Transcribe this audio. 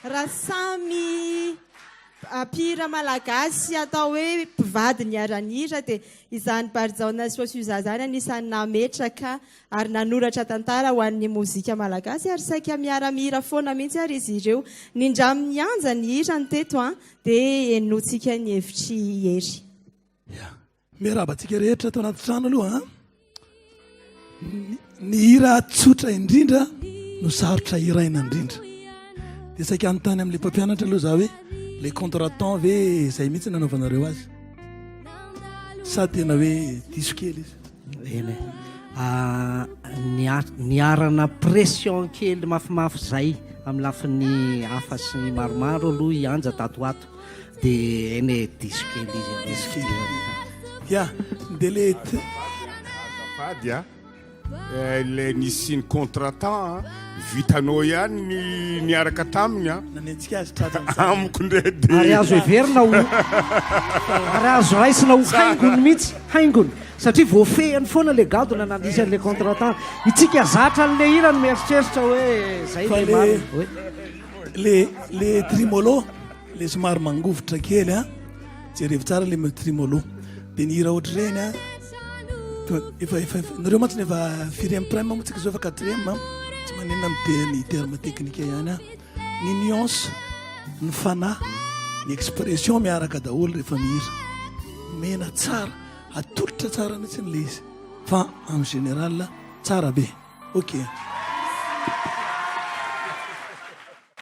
Raha samy mpihira malagasy atao hoe mpivady niara-nihira dia izany Barijaona sy Osuza izany anisan'ny nametraka ary nanoratra tantara ho an'ny mozika malagasy ary saika miara-mihira foana mihitsy ary izy ireo. Nindramin'i Anja ny hirany teto an, dia henointsika ny hevitr'i Hery. Ya. Miarahaba antsika rehetra ato anaty trano aloha an. Ny hira tsotra indrindra no sarotra hiraina indrindra. Dia saika hanontany amin'ilay mpampianatra aloha za hoe le contretemps ve izay mihitsy nanaovanareo azy? Sa tena hoe diso kely izy? Eny e. Ah, niarana pression kely mafimafy zay amin'ny lafiny hafa sy ny maromaro aloha i Anja tato ho ato. Dia eny e, diso kely izy aloha. Diso kely. Ya, dia le Azafady a. Eh, ilay nisy ny contretemps vitanao ihany ny niaraka taminy a. Nanenjika azy tratrany tsara. Amiko ndray dia. Ary azo heverina ho ary azo raisina ho haingony mihitsy, haingony. Satria voafehiny foana ilay gadona nandrisy an'ilay contretemps. Itsika zatra an'ilay hira no mieritreritra hoe zay Fa ilay le marina. Hoe. le le trimolo le somary mangovitra kely a, jerevo tsara le trimolo. Dia ny hira ohatr'ireny a, efa efa nareo mantsy efa firy prime moa tsika zao efa quatrième a, tsy maninona miteny terme technique ihany a. Ny nuance, ny fanahy, ny expression miaraka daholo rehefa mihira. Omena tsara, atolotra tsara mihitsy ilay izy. Fa en général tsara be. Ok.